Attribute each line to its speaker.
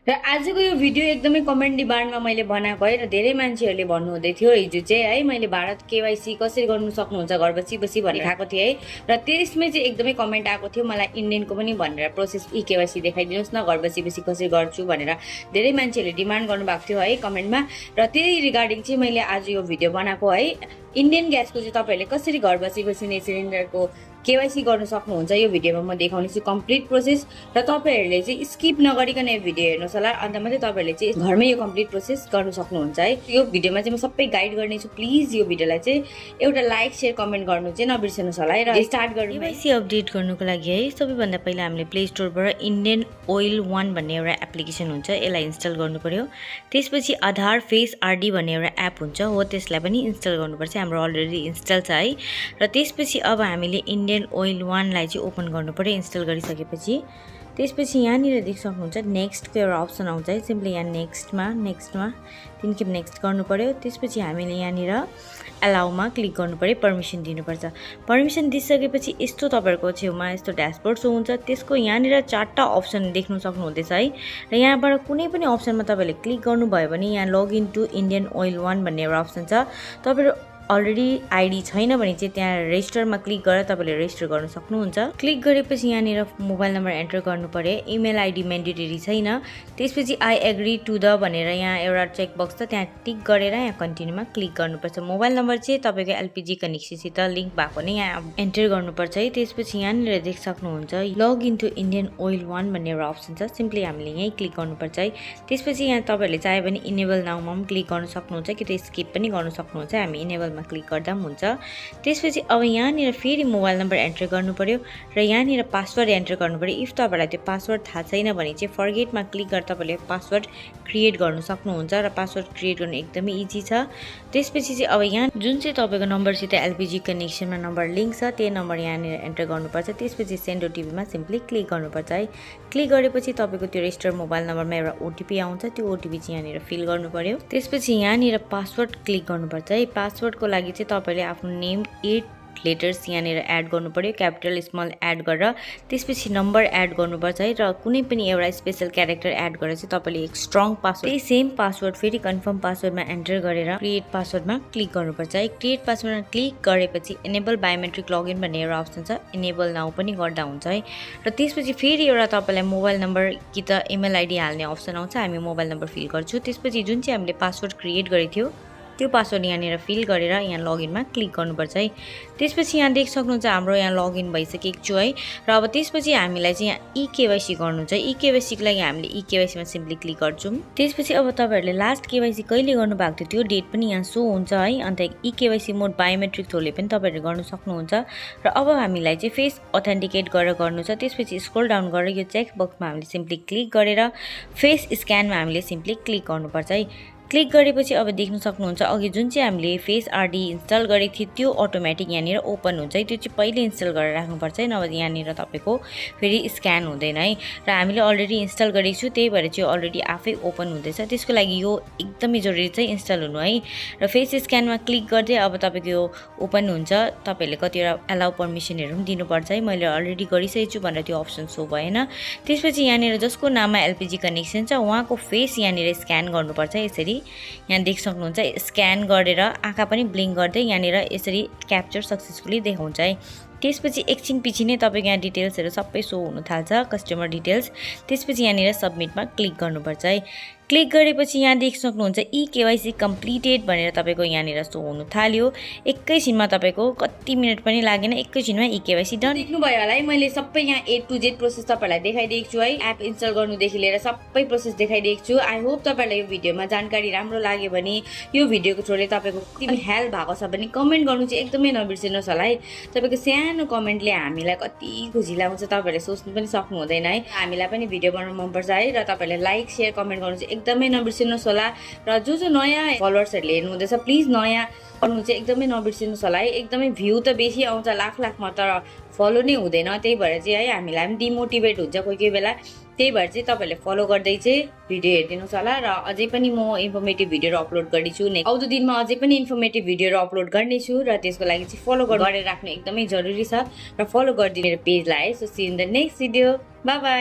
Speaker 1: र आजको यो भिडियो एकदमै कमेन्ट डिमान्डमा मैले बनाएको है। र धेरै मान्छेहरूले भन्नुहुँदै थियो हिजो चाहिँ है मैले भारत केवाइसी कसरी गर्नु सक्नुहुन्छ घर बसी बसी भनेर आएको थिएँ है। र त्यसमै चाहिँ एकदमै कमेन्ट आएको थियो मलाई इन्डियनको पनि भनेर प्रोसेस केवाइसी देखाइदिनुहोस् न घर बसी बसी कसरी गर्छु भनेर धेरै मान्छेहरूले डिमान्ड गर्नुभएको थियो है कमेन्टमा। र त्यही रिगार्डिङ चाहिँ मैले आज यो भिडियो बनाएको है। इन्डियन ग्यासको चाहिँ तपाईँहरूले कसरी घर बसी बसी नै सिलिन्डरको केवाइसी गर्न सक्नुहुन्छ यो भिडियोमा म देखाउनेछु कम्प्लिट प्रोसेस। र तपाईँहरूले चाहिँ स्किप नगरिकन यो भिडियो हेर्नुहोस् होला, अन्त मात्रै तपाईँहरूले चाहिँ घरमै यो कम्प्लिट प्रोसेस गर्न सक्नुहुन्छ है। यो भिडियोमा चाहिँ म सबै गाइड गर्नेछु। प्लिज यो भिडियोलाई चाहिँ एउटा लाइक सेयर कमेन्ट गर्नु चाहिँ नबिर्सनुहोस् होला है। र स्टार्ट गर्नु
Speaker 2: केवाइसी अपडेट गर्नुको लागि है सबैभन्दा पहिला हामीले प्ले स्टोरबाट इन्डियन ओइल 1 भन्ने एउटा एप्लिकेसन हुन्छ, यसलाई इन्स्टल गर्नु पर्यो। त्यसपछि आधार फेस आरडी भन्ने एउटा एप हुन्छ, हो त्यसलाई पनि इन्स्टल गर्नुपर्छ। हाम्रो अलरेडी इन्स्टल छ है। र त्यसपछि अब हामीले इन्डियन ओइल 1 लाई चाहिँ ओपन गर्नु पर्यो इन्स्टल गरिसकेपछि। त्यसपछि यहाँनिर देख्न सक्नुहुन्छ नेक्स्टको एउटा अप्सन आउँछ है। सिम्पली यहाँ नेक्स्टमा 3 खेप नेक्स्ट गर्नु पर्यो। त्यसपछि हामीले यहाँनिर अलाउमा क्लिक गर्नु पर्यो, पर्मिसन दिनुपर्छ। पर्मिसन दिइसकेपछि यस्तो तपाईँहरूको छेउमा यस्तो ड्यासबोर्ड सो हुन्छ। त्यसको यहाँनिर 4टा अप्सन देख्न सक्नुहुँदैछ है। र यहाँबाट कुनै पनि अप्सनमा तपाईँले क्लिक गर्नुभयो भने यहाँ लगइन टु इन्डियन ओइल 1 भन्ने एउटा अप्सन छ। तपाईँहरू अलरेडी आइडी छैन भने चाहिँ त्यहाँ रेजिस्टरमा क्लिक गरेर तपाईँले रेजिस्टर गर्न सक्नुहुन्छ। क्लिक गरेपछि यहाँनिर मोबाइल नम्बर एन्टर गर्नु पर्यो। इमेल आइडी म्यान्डेटरी छैन। त्यसपछि आई एग्री टु द भनेर यहाँ एउटा चेकबक्स छ, त्यहाँ टिक गरेर यहाँ कन्टिन्यूमा क्लिक गर्नुपर्छ। मोबाइल नम्बर चाहिँ तपाईँको एलपिजी कनेक्सनसित लिङ्क भएको नै यहाँ एन्टर गर्नुपर्छ है। त्यसपछि यहाँनिर देख्न सक्नुहुन्छ लग इन्टु इन्डियन ओइल 1 भन्ने एउटा अप्सन छ, सिम्पली हामीले यहीँ क्लिक गर्नुपर्छ है। त्यसपछि यहाँ तपाईँहरूले चाह्यो भने इनेबल नाउमा पनि क्लिक गर्न सक्नुहुन्छ कि त स्किप पनि गर्न सक्नुहुन्छ। हामी इनेबलमा क्लिक गर्दा पनि हुन्छ। त्यसपछि अब यहाँनिर फेरि मोबाइल नम्बर एन्टर गर्नु पर्यो र यहाँनिर पासवर्ड एन्टर गर्नु पर्यो। इफ तपाईँलाई त्यो पासवर्ड थाहा छैन भने चाहिँ फर्गेटमा क्लिक गरेर तपाईँले पासवर्ड क्रिएट गर्न सक्नुहुन्छ र पासवर्ड क्रिएट गर्नु एकदमै इजी छ। त्यसपछि चाहिँ अब यहाँ जुन चाहिँ तपाईँको नम्बरसित एलपिजी कनेक्सनमा नम्बर लिङ्क छ त्यही नम्बर यहाँनिर एन्टर गर्नुपर्छ। त्यसपछि सेन्ड ओटिपीमा सिम्पली क्लिक गर्नुपर्छ है। क्लिक गरेपछि तपाईँको त्यो रेजिस्टर मोबाइल नम्बरमा एउटा ओटिपी आउँछ, त्यो ओटिपी चाहिँ यहाँनिर फिल गर्नु पर्यो। त्यसपछि यहाँनिर पासवर्ड क्लिक गर्नुपर्छ है। पासवर्डको लागि चाहिँ तपाईँले आफ्नो नेम 8 लेटर्स यहाँनिर एड गर्नु पर्यो, क्यापिटल स्मल एड गरेर। त्यसपछि नम्बर एड गर्नुपर्छ है र कुनै पनि एउटा स्पेसल क्यारेक्टर एड गरेर चाहिँ तपाईँले एक स्ट्रङ पासवर्ड त्यही सेम पासवर्ड फेरि कन्फर्म पासवर्डमा एन्टर गरेर क्रिएट पासवर्डमा क्लिक गर्नुपर्छ है। क्रिएट पासवर्डमा क्लिक गरेपछि इनेबल बायोमेट्रिक लगइन भन्ने एउटा अप्सन छ, इनेबल नाउ पनि गर्दा हुन्छ है। र त्यसपछि फेरि एउटा तपाईँलाई मोबाइल नम्बर कि त इमेल आइडी हाल्ने अप्सन आउँछ, हामी मोबाइल नम्बर फिल गर्छु। त्यसपछि जुन चाहिँ हामीले पासवर्ड क्रिएट गरेको थियो त्यो पासवर्ड यहाँनिर फिल गरेर यहाँ लगइनमा क्लिक गर्नुपर्छ है। त्यसपछि यहाँ देख्न सक्नुहुन्छ हाम्रो यहाँ लगइन भइसकेको छु है। र अब त्यसपछि हामीलाई चाहिँ यहाँ केवाइसी गर्नु छ। केवाइसीको लागि हामीले केवाइसीमा सिम्पली क्लिक गर्छौँ। त्यसपछि अब तपाईँहरूले लास्ट केवाइसी कहिले गर्नुभएको थियो त्यो डेट पनि यहाँ सो हुन्छ है। अन्त केवाइसी मोड बायोमेट्रिक थ्रोले पनि तपाईँहरूले गर्नु सक्नुहुन्छ। र अब हामीलाई चाहिँ फेस अथेन्टिकेट गरेर गर्नु छ। त्यसपछि स्क्रोल डाउन गरेर यो चेक बक्समा हामीले सिम्पली क्लिक गरेर फेस स्क्यानमा हामीले सिम्पली क्लिक गर्नुपर्छ है। क्लिक गरेपछि अब देख्न सक्नुहुन्छ अघि जुन चाहिँ हामीले फेस आरडी इन्स्टल गरेको थियो त्यो अटोमेटिक यहाँनिर ओपन हुन्छ है। त्यो चाहिँ पहिले इन्स्टल गरेर राख्नुपर्छ है, नभए यहाँनिर तपाईँको फेरि स्क्यान हुँदैन है। र हामीले अलरेडी इन्स्टल गरेको छु त्यही भएर चाहिँ अलरेडी आफै ओपन हुँदैछ। त्यसको लागि यो एकदमै जरुरी चाहिँ इन्स्टल हुनु है। र फेस स्क्यानमा क्लिक गर्दै अब तपाईँको यो ओपन हुन्छ। तपाईँहरूले कतिवटा एलाउ पर्मिसनहरू पनि दिनुपर्छ है। मैले अलरेडी गरिसकेको छु भनेर त्यो अप्सन सो भएन। त्यसपछि यहाँनिर जसको नाममा एलपिजी कनेक्सन छ उहाँको फेस यहाँनिर स्क्यान गर्नुपर्छ। यसरी यहाँ देख्न सक्नुहुन्छ स्क्यान गरेर आँखा पनि ब्लिङ्क गर्दै यहाँनिर यसरी क्याप्चर सक्सेसफुली देखाउँछ है। त्यसपछि एकछिन पछि नै तपाईँको यहाँ डिटेल्सहरू सबै सो हुन थाल्छ, कस्टमर डिटेल्स। त्यसपछि यहाँनिर सबमिटमा क्लिक गर्नुपर्छ है। क्लिक गरेपछि यहाँ देख्न सक्नुहुन्छ केवाइसी कम्प्लिटेड भनेर तपाईँको यहाँनिर सो हुन थाल्यो। एकैछिनमा तपाईँको कति मिनट पनि लागेन, एकैछिनमा केवाइसी डन।
Speaker 1: देख्नुभयो होला है मैले सबै यहाँ A to Z प्रोसेस तपाईँहरूलाई देखाइदिएको छु है। एप इन्स्टल गर्नुदेखि लिएर सबै प्रोसेस देखाइदिएको छु। आई होप तपाईँहरूलाई यो भिडियोमा जानकारी राम्रो लाग्यो भने यो भिडियोको थ्रुले तपाईँको कति हेल्प भएको छ भने कमेन्ट गर्नु चाहिँ एकदमै नबिर्सिनुहोस् होला है। तपाईँको सानो कमेन्टले हामीलाई कति खुसी लाग्छ, तपाईँहरूले सोच्नु पनि सक्नु हुँदैन है। हामीलाई पनि भिडियो बनाउनु मनपर्छ है। र तपाईँहरूले लाइक सेयर कमेन्ट गर्नु चाहिँ एकदमै नबिर्सिनुहोस् होला। र जो नयाँ फलोवर्सहरूले हेर्नुहुँदैछ प्लिज नयाँ गर्नु चाहिँ एकदमै नबिर्सिनुहोस् होला है। एकदमै भ्यू त बेसी आउँछ लाखमा, तर फलो नै हुँदैन। त्यही भएर चाहिँ है हामीलाई पनि डिमोटिभेट हुन्छ कोही कोही बेला। त्यही भएर चाहिँ तपाईँहरूले फलो गर्दै चाहिँ भिडियो हेरिदिनुहोस् होला। र अझै पनि म इन्फर्मेटिभ भिडियोहरू अपलोड गर्नेछु। आउँदो दिनमा अझै पनि इन्फर्मेटिभ भिडियोहरू अपलोड गर्नेछु र त्यसको लागि चाहिँ फलो गरेर राख्नु एकदमै जरुरी छ। र फलो गरिदिनु मेरो पेजलाई है। So see in the next video, bye by.